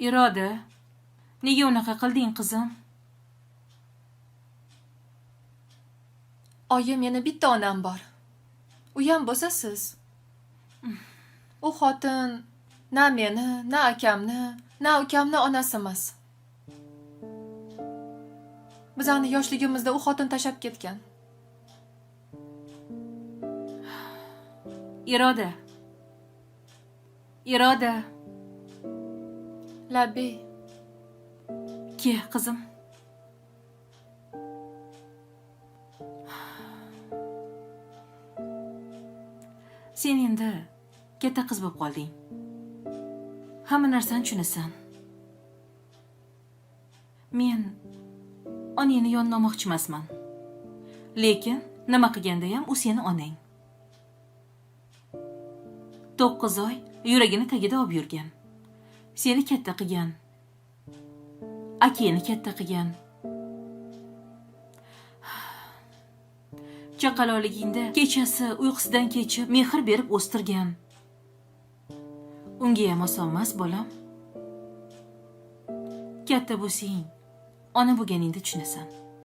Iroda, nega unaqa qilding, qizim? Oyi, meni bitta onam bor. Uyam bo'lsa siz. U xotin na meni, na akamni, na ukamni onasi emas. Bizani yoshligimizda u xotin tashlab ketgan. Iroda. Iroda. Labbay. Ke, qizim. Sen endi katta qiz bo'lib qolding. Hamma narsani tushunasan. Men onangni yonına olmoqchi emasman. Lekin nima qilganda ham u seni onang. 9 oy yuragini tagida olib yurgan. Seni katta qilgan. Akangni katta qilgan. Chaqaloqligingda kechasi uyqusidan kechib mehr berib o'stirgan. Unga ham oson emas, bolam. Katta bo'lsang, ona bo'lganingda tushunasan.